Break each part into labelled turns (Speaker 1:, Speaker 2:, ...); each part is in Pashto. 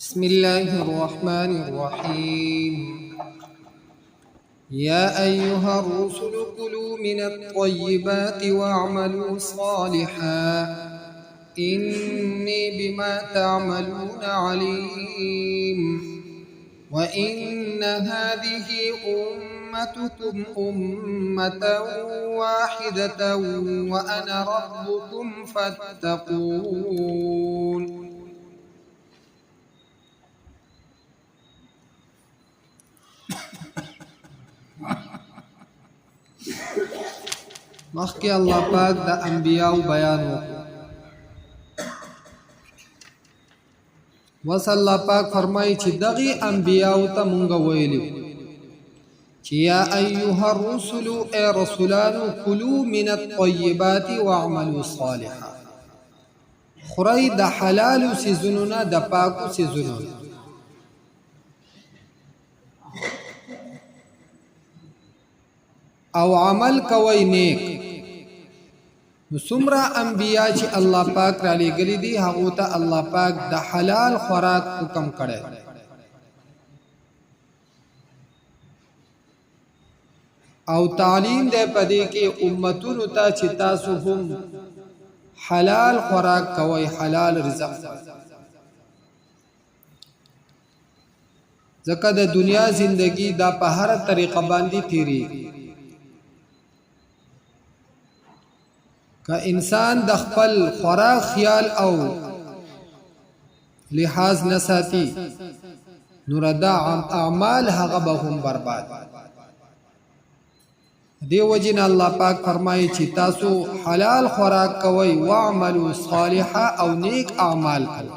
Speaker 1: بسم الله الرحمن الرحيم. يا أيها الرسل كلوا من الطيبات واعملوا صالحا، إني بما تعملون عليم. وإن هذه أمتكم أمة واحدة وأنا ربكم فاتقون. مخکې الله پاک د انبیاو بیان وکړو. وس الله پاک فرمایي چې دغه انبیاو ته مونږ ویلو چې یا ایها الرسل، ای رسولانو، کلو من الطیبات واعملوا صالحا، خورئ د حلالو څیزونو نه، د پاکو څیزونو نه. او عمل کوئ نیک. نو څومره انبیا چې الله پاک را لېږلي دي، هغو ته الله پاک د حلال خوراک حکم کړی. او تعلیم دی په دې کې امتونو ته چې تاسو هم حلال خوراک کوئ، حلال رزق، ځکه د دنیا زندگی دا په هر طریقه باندې تیریږي. که انسان د خپل خوراک خیال او لحاظ نه ساتي، نو دا اعمال هغه به هم برباد. دی وجن الله پاک فرمایي چې تاسو حلال خوراک کوئ، واعملوا صالحا، او نیک اعمال کوئ.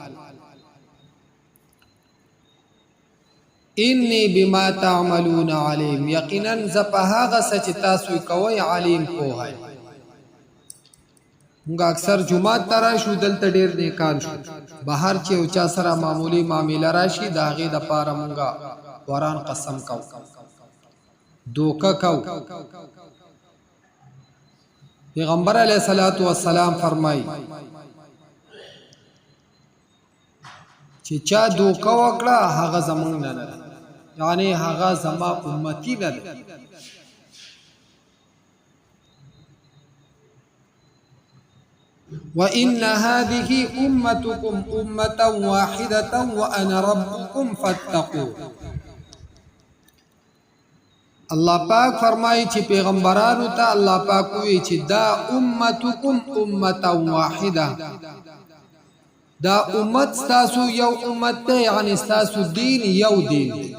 Speaker 1: انی بما تعملون علیم، یقینا ز په هغه څه چې تاسو کوئ علیم، پوه. موږ اکثر جمعات ته راشو، دلته ډیر نیکان شو، بهر چې یو چا سره معمولی معامله راشي، د هغې دپاره موږ قرآن قسم کو، دوکه کو. پیغمبر علیه الصلاۃ والسلام فرمایي چې چا دوکه وکړه هغه زمونږ نه ده، یعنی هغه زما امتی نه ده. وإن هذه أمتكم أمة واحدة وأنا ربكم فاتقون. الله پاک فرمایي چې پیغمبرانو ته الله پاک وی چې دا امتکم امه واحده، دا امت ستاسو یو امت دی، یعنی ستاسو دین یو دین دی.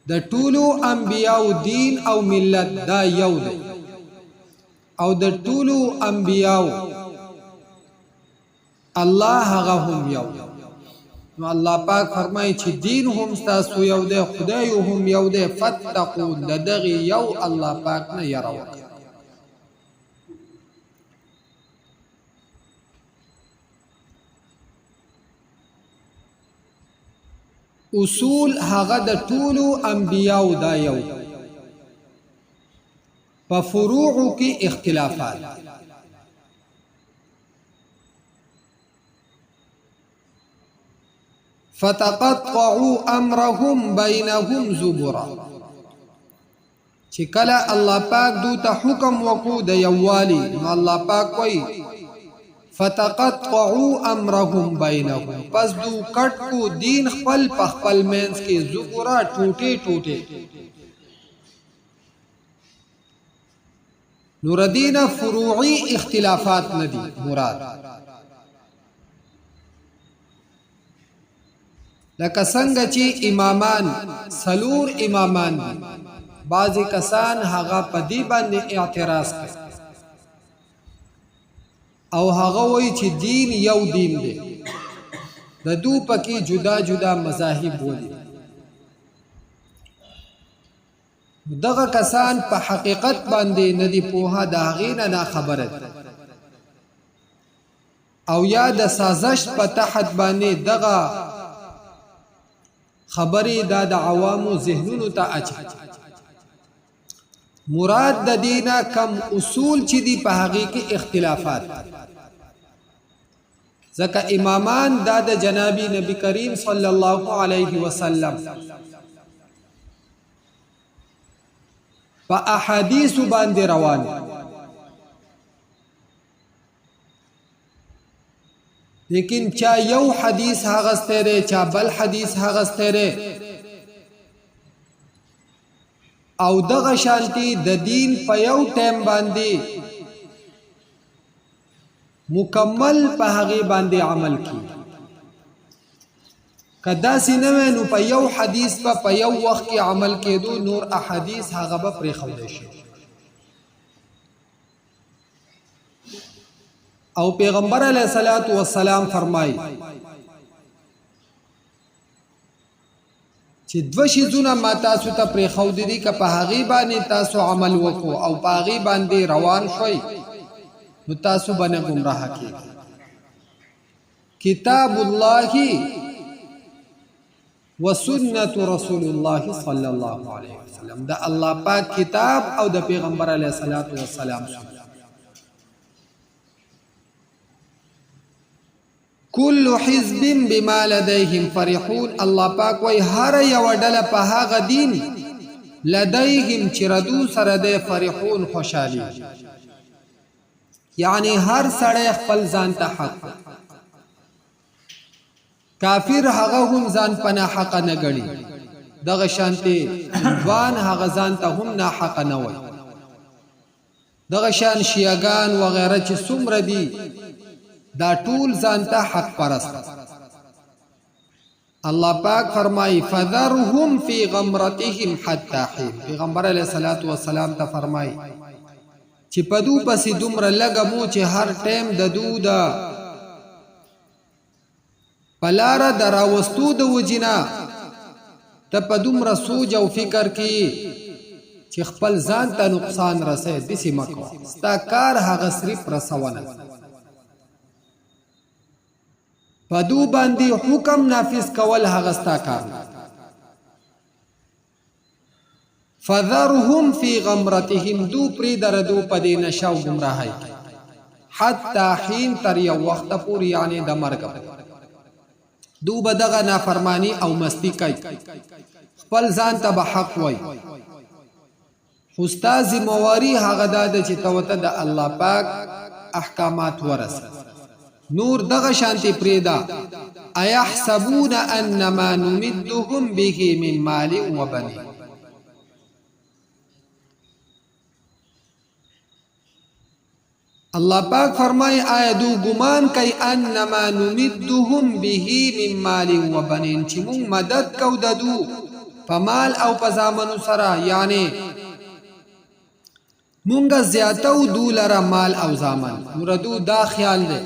Speaker 1: د ټولو انبیاو دین او ملت دا یو دی، او د ټولو انبیاو الله هغه هم یو. نو الله پاک فرمایي چې دین هم ستاسو یو دی، خدای هم یو دی، فتقون، د دغه یو الله پاک نه یره وکړئ. اصول هغه د ټولو انبیاو دا یو، په فروعو کې اختلافات. فتقطعوا امرهم بینهم زبرا، چې کله الله پاک دو ته حکم وکړو د یووالي، نو الله پاک وایي فتقطعوا امرهم بینهم، پس دو کټ کو دین خپل په خپل منځ کې، زبرا، ټوټه ټوټه. نور دینه فروعي اختلافات نه دي مراد، لکه څنګه چې امامان سلور امامان دي، بعضی کسان هغه په دې باندې اعتراض کوي او هغه وایي چې دین یو دین دی، د دو پکې جدا جدا مذاهب ولي. دغه کسان په حقیقت باندې نه دي پوهه، د هغې نه ناخبره دي، او یا د سازش په تحت باندې دغه خبرې دا د عوامو ذهنونو ته اچي. مراد د دینه کم اصول چې دي په هغې کې اختلافات، ځکه امامان دا د جناب نبی کریم صلی الله علیه وسلم په احادیث باندې روان. لیکن چا یو حدیث هغستی دی، چا بل حدیث هغستی دی، او دغه شانتی د دین په یو ټیم باندې مکمل په هغې باندې عمل کی. که داسې نه وی نو په یو حدیث به په یو وخت کې عمل کېدو، نور احادیث هغه به پرېښودی شي. او پیغمبر علیه الصلاة والسلام فرمایي چې دوه شیزونه ما تاسو ته پرېښودي دي، که په هغې باندې تاسو عمل وکړو او په هغې باندې روان شوئ نو تاسو به نه ګمراه کېږئ. کتاب الله وسنت رسول الله صلی الله علیه وسلم، د الله پاک کتاب او د پیغمبر علیه الصلاة والسلام سنت. کل حزب بما لديهم فرحون، الله پاک وای هر یو ډله په هغه دین لديهم چې ردو سره دی فرحون خوشحالي، یعنی هر سړی خپل ځان ته حق، کافر هغه هم ځان په ناحقه نه ګڼي، دغه شانتې هندوان هغه ځان ته هم ناحقه نه وایي، دغه شان شیعګان وغیره چې څومره دي دا ټول ځان ته حق پرست. الله پاک فرمایي فذرهم فی غمرتهم حتی حین. پیغمبر علیه الصلاة والسلام ته فرمایي چې په دو پسې دومره لږه مو چې هر ټایم د دو د په لاره د راوستو د وجې نه ته په دومره سوچ او فکر کې چې خپل ځان ته نقصان رسې، داسې مه کوه. ستا کار هغه صرف رسونه، په دو باندې حکم نافذ کول هغه ستا کار نه. فذرهم فی غمرتهم، دو پرې دردو په دې نشه او ګمراهۍ کې حتی حین، تر یو وخته پورې، یعنې د مرګ پورې دو به دغه نافرمانی او مستی کوي، خپل ځان ته به حق وایي. خو ستا ذمهواري هغه دا ده چې ته ورته د الله پاک احکامات ورسوې، نور دغه شانتې پرېږده. ایحسبون انما نمدهم به من مال وبنین. الله پاک فرمای آیا دو ګمان کوي انما نمدهم به من مال و بنین چې مونږ مدد کو د دو په مال او په زامنو سره، یعنی مونږ زیاتو دو لره مال او زامن. نو دو دا خیال دی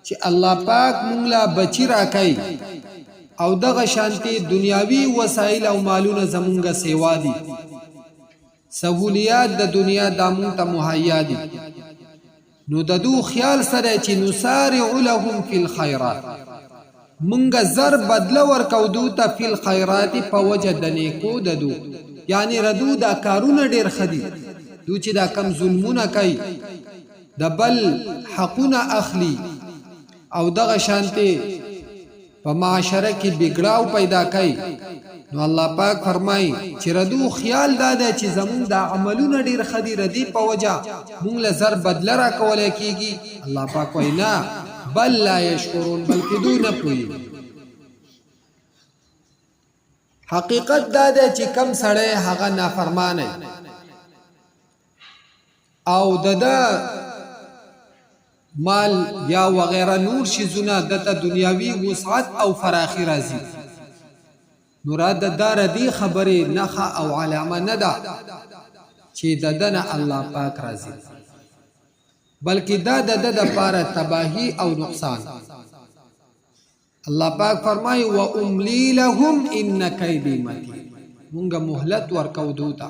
Speaker 1: چې الله پاک مونږ لا بچی راکوي او دغه شانتي دنیاوي وسایل او مالونه زمونږ سیوا دي، سهولیات د دنیا دا مونږ ته مهیا دي. نو د دو خیال سره چې نسارع لهم فی الخیرات، مونږ زر بدله ورکو دو ته فی الخیرات په وجه د نیکو د دو، یعنی ردو دا کارونه ډیر ښه دي، دو چې دا کم ظلمونه کوي، د بل حقونه اخلي او دغه شانتې په معاشره کې بګړاو پیدا کوي. نو الله پاک فرمایي چې ردو خیال دا دی چې زمونږ دا عملونه ډیر ښه دي، ردی په وجه مونږ له زر بدله راکولی کیږي. الله پاک وایي نه، بل لا یشکرون، بلکې دوی نه پوهېږي. حقیقت دا دی چې کم سړی هغه نافرمانه او د ده مال یا وغیره نور شیزونه دته دنیاوي وسعت او فراخي راځي، نو را د دا ردی خبرې نښه او علامه نه ده چې د ده نه الله پاک راضي، بلکې دا د ده دپاره تباهي او نقصان. الله پاک فرمای و املی لهم ان کیدی متین، مونږ مهلت ورکو دوی ته،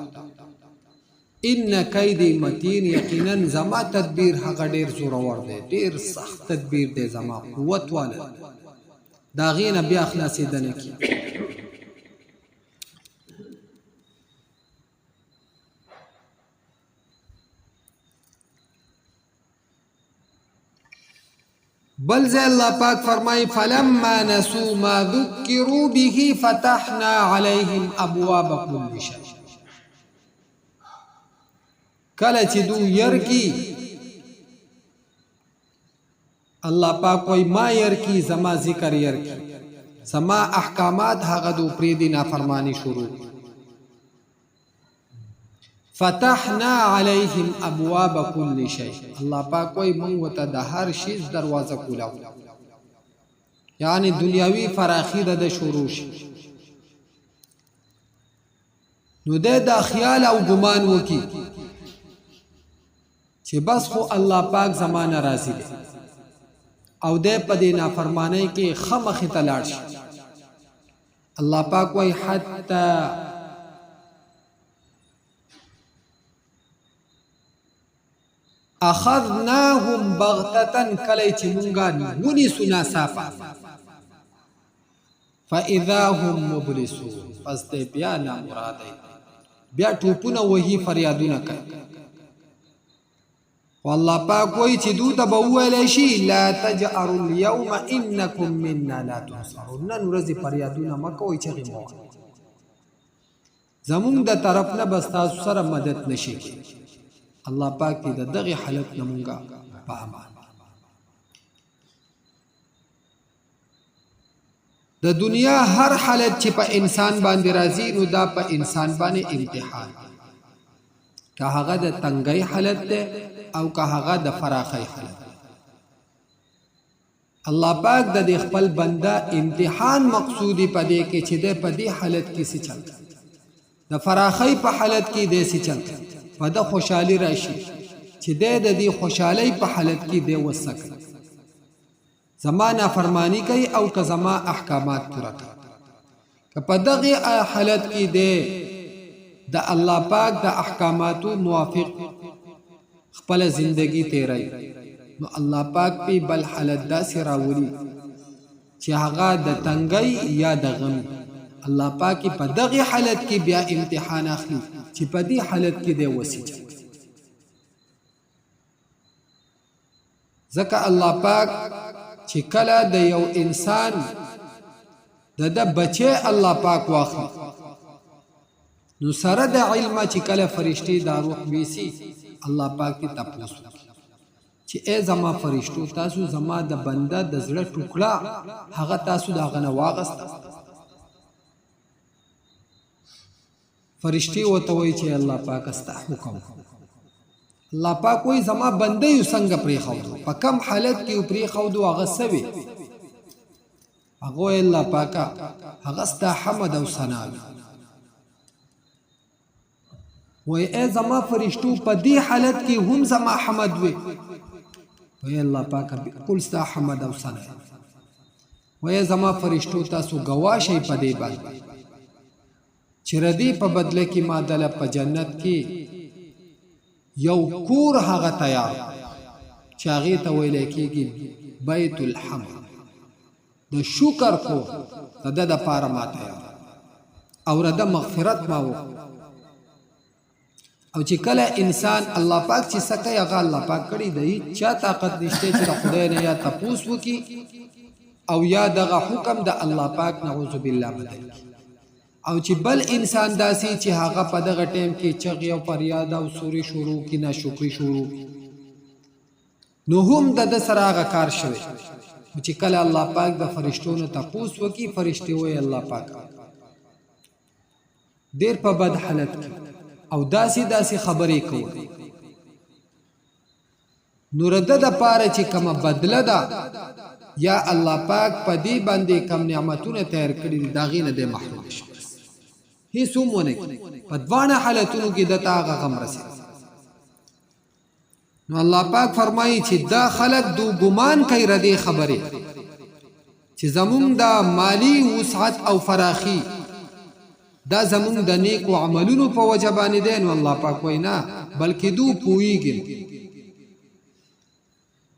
Speaker 1: ان کیدی متین، یقینا زما تدبیر هغه ډیر زورور دی، ډیر سخت تدبیر دی، زما قوت والا د هغې نه بیا خلاصېدنه کېږي. بل ځای الله پاک فرمایي فلما نسو ما ذکروا به فتحنا عليهم ابواب كل شيء. کله چې دو ير کی، الله پاک وای ما ير کی، زما ذکر ير کی، زما احکامات هغه دو پریدي، نافرمانی شروع. فتحنا علیهم ابواب كل شيء، الله پاک وای مونږ ته د هر شي دروازه کولاو، یعنی دنیاوی فراخی د شروع شي. نو د دا خیال او ګمان وکي چې بس خو الله پاک زمانه راضي دی، او د په دې نافرمانی کې خمخه ته لاړ شي. الله پاک وای حتی اخذناهم بغتتن، کله چې مونږه ونیسو ناڅاپه، فاذا هم مبلسون، پس دی بیا نامراده، بیا ټوپونه وهي، فریادونه کوي. والله پاک وایي چې دوی ته به وویلی شي لا تجأروا اليوم انکم منا لا تنصرون، نن ورځې فریادونه مه کوئ، چغې مه وهئ، زمونږ د طرف نه به ستاسو سره مدد نشي کېدی. الله پاک دې د دغې حالت نه مونږه په امان. د دنیا هر حالت چې په انسان باندې راځي نو دا په انسان باندې امتحان، که هغه د تنګۍ حالت ده او که هغه د فراخۍ حالت. الله پاک د دې خپل بنده امتحان مقصودی په دې کې چې د په دې حالت کې څه چل، د فراخۍ په حالت کې د څه چل، په د خوشحالي راشي چې د دې خوشحالۍ په حالت کې د وسک زما نافرمانی کوي او که زما احکامات پوره کوي. که په دغه حالت کې دی د الله پاک د احکاماتو موافق خپل زندگی تیرای، نو الله پاک په بل حالت داسې راولي چې هغه د تنګۍ یا د غم، الله پاک په دغه حالت کې بیا امتحان اخلي چې په دې حالت کې دی وسی. ځکه الله پاک چې کله د یو انسان د د بچي الله پاک واخلي، نو سره د علم چې کله فرشتي دا روح ویسي، الله پاک ته تپوس وکړي چې ای زما فرشتو، تاسو زما د بنده د زړه ټوکړه هغه تاسو د هغه نه واغسته؟ فرشتي ورته وایي چې الله پاک ستا حکم. الله پاک وایي زما بنده یو څنګه پرېښودو، په کم حالت کې یې پرېښودو، هغه څه وي؟ هغه وایي الله پاکه هغه ستا حمد او ثنا وي. وایي ای زما فرشتو، په دې حالت کې هم زما حمد وي؟ وایي الله پاکه بالکل ستا حمد او ثنا. وایي زما فرشتو، تاسو ګواه شئ په دې باندې چې ردی په بدله کې ما دله په جنت کې یو کور هغه تیار چې هغې ته ویلی کېږي بیت الحمد، د شکر کور د ده دپاره ما تیار او رده مغفرت ما وکړو. او چې کله انسان الله پاک چې څه کوي هغه الله پاک کړي دی، چا طاقت نشته چې د خدای نه یا تپوس وکړي او یا دغه حکم د الله پاک نعوذ بالله بدل کړي. او چې بل انسان داسې چې هغه په دغه ټیم کې چغې او فریاد او سوري شروع کړي، ناشکري شروع کړي، نو هم د ده سره هغه کار شوی. خو چې کله الله پاک د فرشتو نه تپوس وکړي، فرشتې وایي الله پاک ډیر په بد حالت کې او داسې داسې خبرې کوي، نو رده د پاره چې کومه بدله ده یا الله پاک په دې باندې کم نعمتونه تیار کړي دي، د هغې نه دی محروم شي، هیڅ هم ونه کړي. په دواړه حالتونو کې ده ته هغه غم رسېږي. نو الله پاک فرمایي چې دا خلک دو ګمان کوي ردې خبرې چې زمونږ د مالی وسعت او فراخي دا زمونږ د نیکو عملونو په وجه باندې دی. نو الله پاک وایي نه، بلکې دو پوهیږي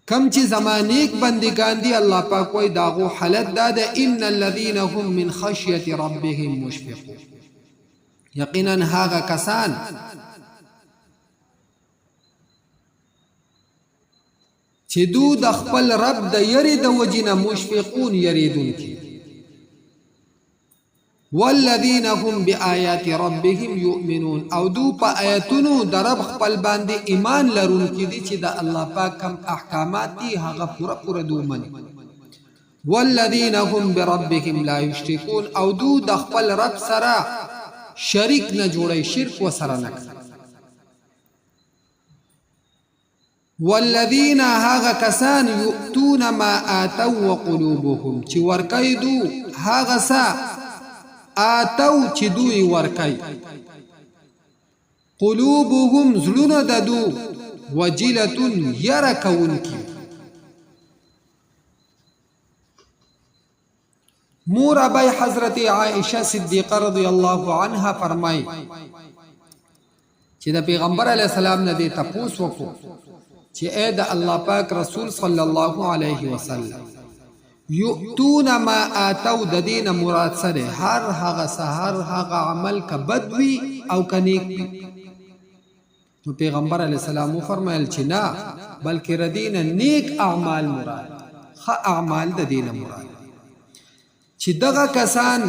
Speaker 1: کم چې زما نیک بندگان دي. الله پاک وایي د هغو حالت دا ده، ان الذین هم من خشیت ربهم مشفقون، یقینا هغه کسان چې دو د خپل رب د یری د وجې نه مشفقون یریدونکي. والذین هم بآیات ربهم یؤمنون، او دو په آیتونو د رب خپل باندې ایمان لرونکي دي چې د الله پاک کم احکامات دي هغه پوره پوره دو مني. والذین هم بربهم لا یشرکون، او دو د خپل رب سره شریک نه جوړي، شرک وسره نه کوي. والذین هغه کسان یؤتون ما آتوا وقلوبهم، چې ورکوي دو هغه څه آتوا چې دوی ورکوي، قلوبهم زړونه د دو وجلة یره کوونکي. مور ابای حضرت عائشه صدیقه رضی الله عنها فرمای چې د پیغمبر علی السلام نه دې تپوس وکړو چې اے د الله پاک رسول صلی الله علیه وسلم، یؤتون ما آتو د دین مراد سره هر هغه سهار هغه عمل که بد وي او که نیک وي؟ نو پیغمبر علی السلام فرمایل چې نه، بلکې ردین نیک اعمال مراد، ښه اعمال د دین مراد، چې دغه کسان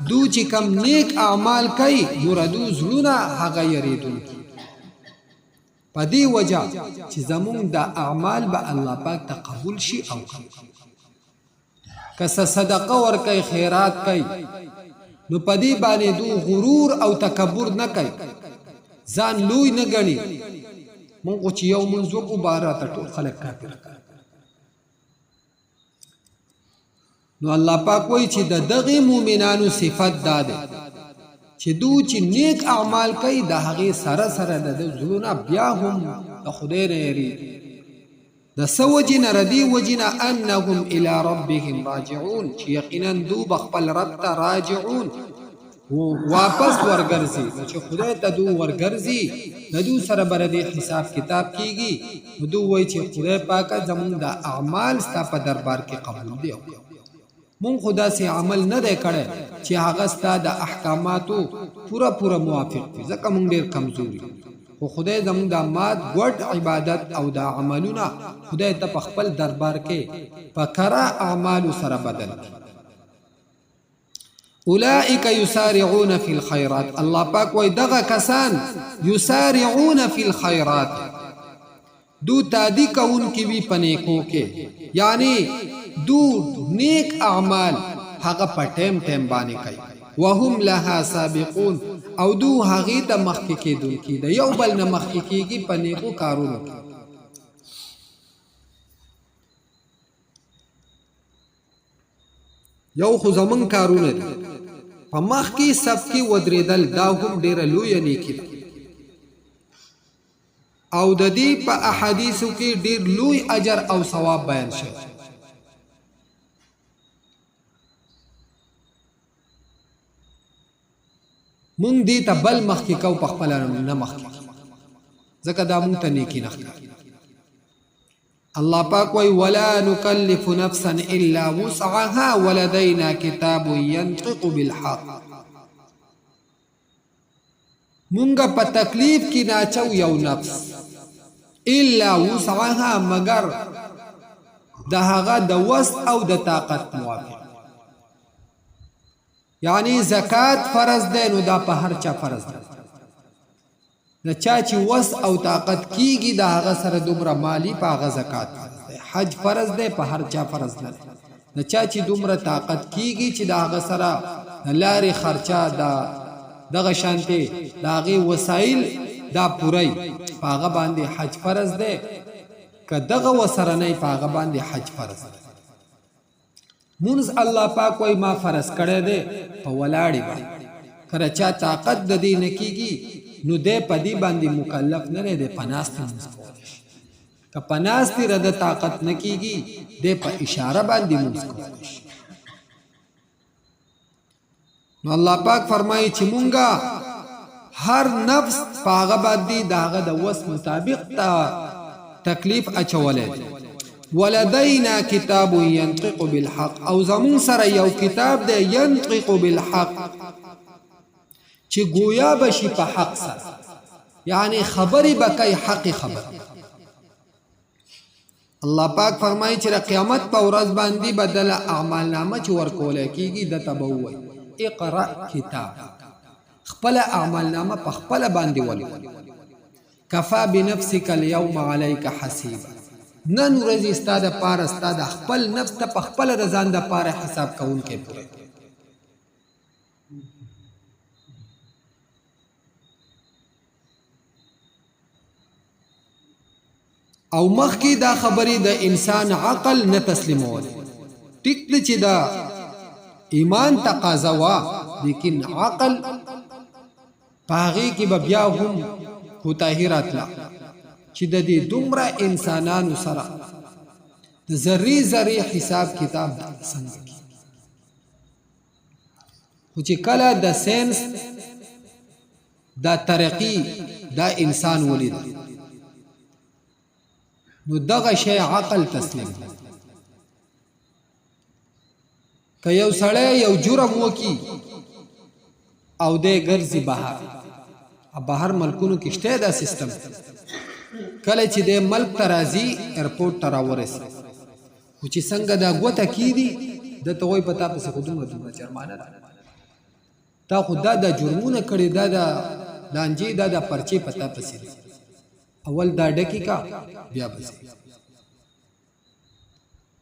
Speaker 1: دو چې کم نیک اعمال کوي نو ردو زړونه هغه یریدونکي، په دې وجه چې زمونږ د اعمال به الله پاک ته قبول شي او کنه. که څه صدقه ورکوي، خیرات کوي، نو په دې باندې دو غرور او تکبر نه کوي، ځان لوی نه ګڼي. مونږ خو چې یو مونځ وکړو بهر راته ټول خلک کافر ښکاري. نو الله پاک وایي چې د دغه مؤمنانو صفت دا دی چې دو چې نیک اعمال کوي د هغې سره سره د زړونه بیا هم د خدای نه یریږي. د څه وجې نه؟ ردې وجې نه انهم الی ربهم راجعون، چې یقینا دو به خپل رب ته راجعون واپس ورګرځي. نو چې خدای ته دو ورګرځي د دو سره به ردې حساب کتاب کیږي. نو دو وایي چې خدای پاکه زمونږ د اعمال ستا په دربار کې قبول دی او مونږ خو داسې عمل نه دی کړی چې هغه ستا د احکاماتو پوره پوره موافق وي، ځکه مونږ ډېر کمزوري، خو خدای زمونږ دا مات ګوډ عبادت او دا عملونه خدای ته په خپل دربار کې په کره اعمالو سره بدل کړي. اولئک یسارعون فی الخیرات، الله پاک وای دغه کسان یسارعون فی الخیرات، دو تادی کوونکي وي په نیکو کې، یعنی دو نیک اعمال هغه په ټیم ټیم باندې کوي. وهم لها سابقون، او دو هغې ته مخکې کېدونکي، د یو بل نه مخکې کېږي په نیکو کارونو کې. یو خو زمونږ کارونه دي، په مخ کې صف کې ودرېدل دا هم ډېره لویه نیکي ده، او د دې په احادیثو کې ډېر لوی اجر او ثواب بیان شوی. مونږ دې ته بل مخکې کو په خپله نه مخکې، ځکه دا مونږ ته نیکي نه ښکاري. الله پاک وای ولا نکلف نفسا الا وسعها ولدينا کتاب ينطق بالحق. مونږه په تکلیف کې ناچو یو نفس الا وسعها، مگر د هغه د وس او د طاقت موافق. یعنی زکات فرض دی نو دا په هر چا فرض دی، د چا چې وس او طاقت کیږي د هغه سره دومره مالی په هغه زکات فرض دی. حج فرض دی، په هر چا فرض نه دی، د چا چې دومره طاقت کیږي چې د هغه سره د لارې خرچه د دغه شانتې د هغې وسایل دا پوره په هغه باندې حج فرض دی. که دغه وسره نه په هغه باندې حج فرض دی. مونځ الله پاک وای ما فرض کړی دی په ولاړې باندې، کله چا طاقت د دې نه کیږي نو دی په دې باندې مکلف نه دی، دی په ناستې مونځ کولی شي. که په ناستې رده طاقت نه کیږي دی په اشاره باندې مونځ کولی شي. نو الله پاک فرمایي چې مونږه هر نفس په هغه باندې د هغه د وس مطابق ته تکلیف اچولی دی. ولدینا کتاب ینطق بالحق، او زمون سره یو کتاب دی ینطق بالحق، چې گویا بشي په حق سره، یعنی خبرې به کوي حق خبر. الله پاک فرمایي چې د قیامت په ورځ باندې بدل اعمال نامه چې ورکول کیږي د ته به ووایي اقرأ کتاب، خپل اعمال نامه په خپله باندې ولوله. کفا بنفسک اليوم علیک حسیبا، نن ورځې ستا د پاره ستا د خپل نفس ته په خپله د ځان د پاره حساب کوونکی پوره. او مخکې دا خبرې د انسان عقل نه تسلیمول. ټیک ده چې دا ایمان تقاضا وه، لیکن عقل په هغې کې به بیا هم کوتاهي راتله چې د دې دومره انسانانو سره د ذرې ذرې حساب کتاب څنګه کیږي. خو چې کله د ساينس دا ترقی دا انسان ولید، نو دغه شی عقل تسلیم. که یو سړی یو جرم وکي او دی ګرځي بهر، بهر ملکونو کې شته دا سیستم، کله چې دی ملک ته راځي ایرپورټ ته راورسي، خو چې څنګه دا ګوته کیدي د ته وایي په تا پسې خو دومره دومره جرمانه ده، تا خو دا دا جرمونه کړي، دا دا لانجې، دا دا پرچې په تا پسې دي، اول دا ډکې کا بیا به ځې.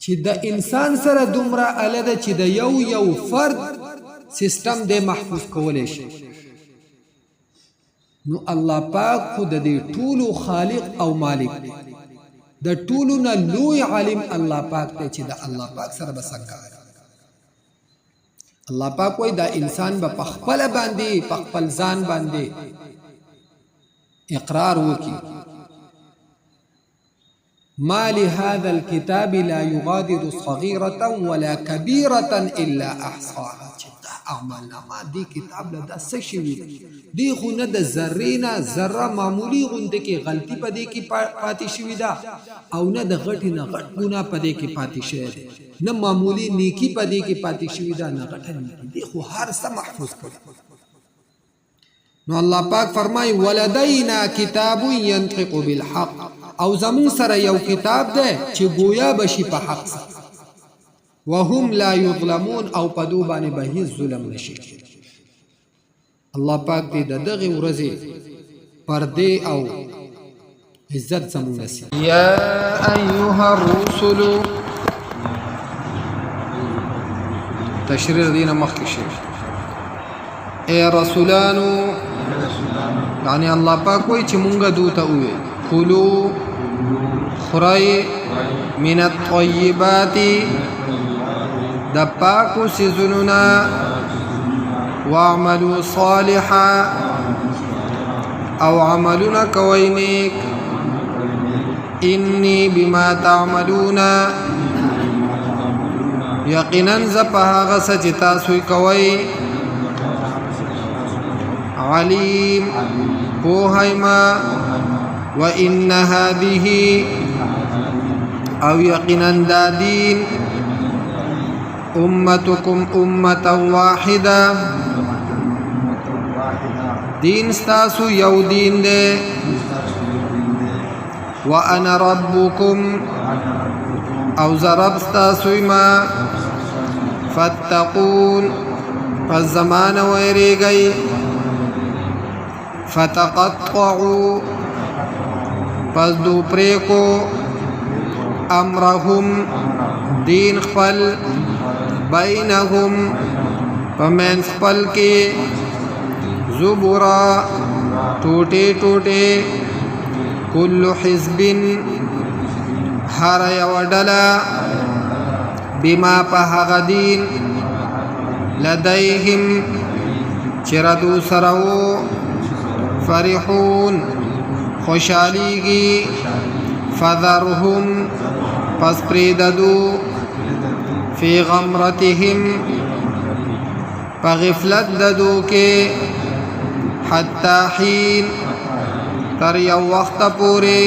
Speaker 1: چې د انسان سره دومره اله ده چې د یو یو فرد سیستم دی محفوظ کولی شي، نو الله پاک خو د دې ټولو خالق او مالک دی، د ټولو نه لوی عالم الله پاک دی، چې د الله پاک سره به څنګه؟ الله پاک وای دا انسان به په خپل باندې په خپل ځان باندې اقرار وکي، ما لهذا الكتاب لا يغادر صغيرة ولا كبيرة إلا أحصاها. چې دا اعمال نامه دې کتاب له دا څه شوي دی، خو نه د ذرې نه ذره معمولي غوندې کې غلطي په دې کې پاتې شوې ده، او نه د غټې نه غټ ګناه په دې کې پاتې شوی دی، نه معمولي نیکي په دې کې پاتې شوې ده، نه غټه نیکي دی، خو هر څه محفوظ کړي. نو الله پاک فرمای ولدینا کتاب ينطق بالحق، او زمون سره یو کتاب ده چې گویا بشي په حق سره، وهم لا یظلمون، او په دو باندې به هیڅ ظلم نشي. الله پاک دې د دغه ورځې پردې او عزت زمون نصیب. یا ایها الرسل، تشریح دینه مخکې شي. اے رسولانو، یعنی الله پاک وای چې مونږه دوی ته وې کلو خورای من الطیبات، د پاکو سيزونو نه، واعملوا صالحا، او عملونه کوئ نیک، انی بما تعملون، یقینا ز په هغه څه چې تاسو یې کوئ علیم پوه ما. وان هذه، او یقینا دا دین، امتکم امه واحده، دین ستاسو یو دین دی، وانا ربکم، او زرب ستاسو ما، فاتقون، پس زمان ویریږئ. فتقطعوا، پس دو پریکو، امرهم، دین خپل، بینهم، پمن خپل کې، زبرا، ټوټه ټوټه، کل حزب، هر یو ډله، بما، په هغه دین، لدیهم، چې ردو سره وو، فرحون، خوشحالیږي. فذرهم، پس پرېږدو، فی غمرتهم، په غفلت د دو کې، حتی حین، تر یو وخت پورې،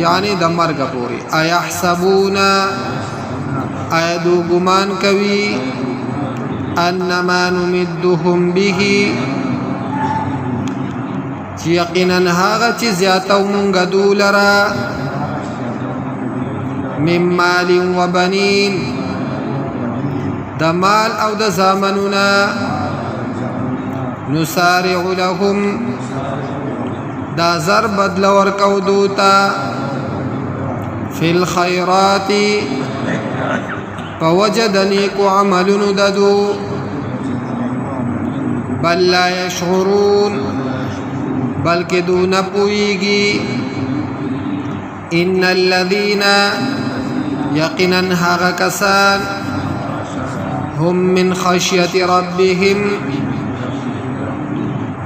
Speaker 1: یعنی د مرګ پورې. ایحسبون، آیا دو ګمان کوي، انما نمدهم به، چې یقینا هغه چې زیاتو مونږ دو لره من مال و بنین، د مال او د زامنونه، نسارع لهم، دا زر بدل ورکو دوتا، فی الخیرات، په وجه د نیکو عملونو ددو، بل لا یشعرون، بلکې دو نه پوهیږي. ان الذين، یقینا هغه کسان، هم من خشیت ربهم،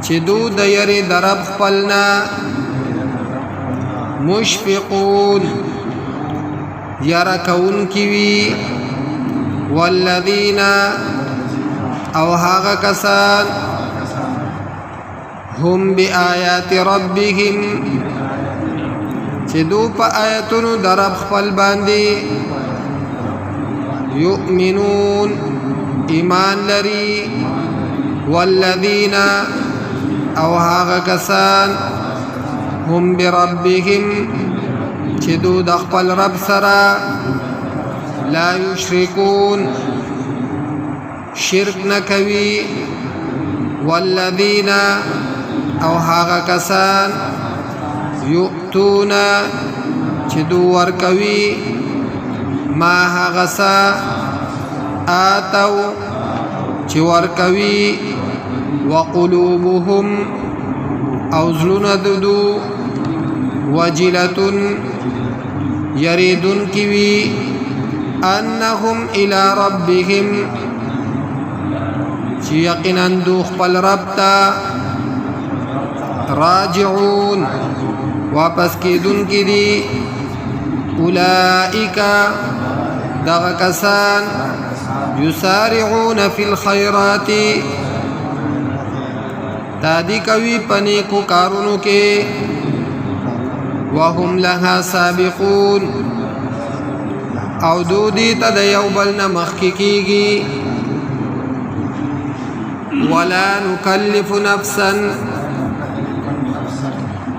Speaker 1: چې دو د یری د رب خپلنا، مشفقون، یره کوونکي وي. والذین، او هغه کسان، هم بآیات ربهم، چې دو په آیتونو د رب خپل باندې، یؤمنون، ایمان لري. والذین، او هغه کسان، هم بربهم، چې دو د خپل رب سره، لا یشرکون، شرک نه کوي. والذین، او هغه کسان، یؤتون، چې دو ورکوي، ما هغه څه، آتو، چې ورکوي، وقلوبهم، او زړونه ددو، وجلتن، یریدونکي وي، انهم الى ربهم، چې یقینا دو خپل رب ته، راجعون، واپس کېدونکي دي. اولئک، دغه کسان، یسارعون فی الخیرات، تادی کوي په نیکو کارونو کې، وهم لها سابقون، او دو دې ته د یو بل نه مخکې کېږي. ولا نکلف نفسا،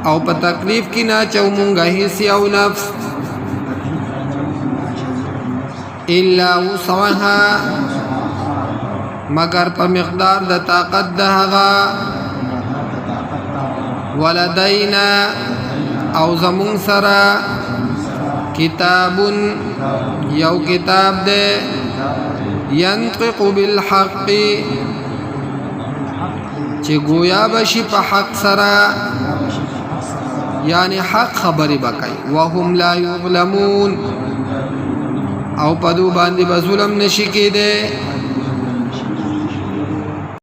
Speaker 1: او په تکلیف کې نه چو مونږه هیڅ یو نفس، الا وسعها، مگر په مقدار د طاقت د هغه. ولدینا، او زمون سره، کتاب، یو کتاب دی، ينطق بالحق، چې گویا بشي په حق سره، یعنی حق خبرې بکای. وهم لا یظلمون، او په دو باندې به ظلم نشي کېدی.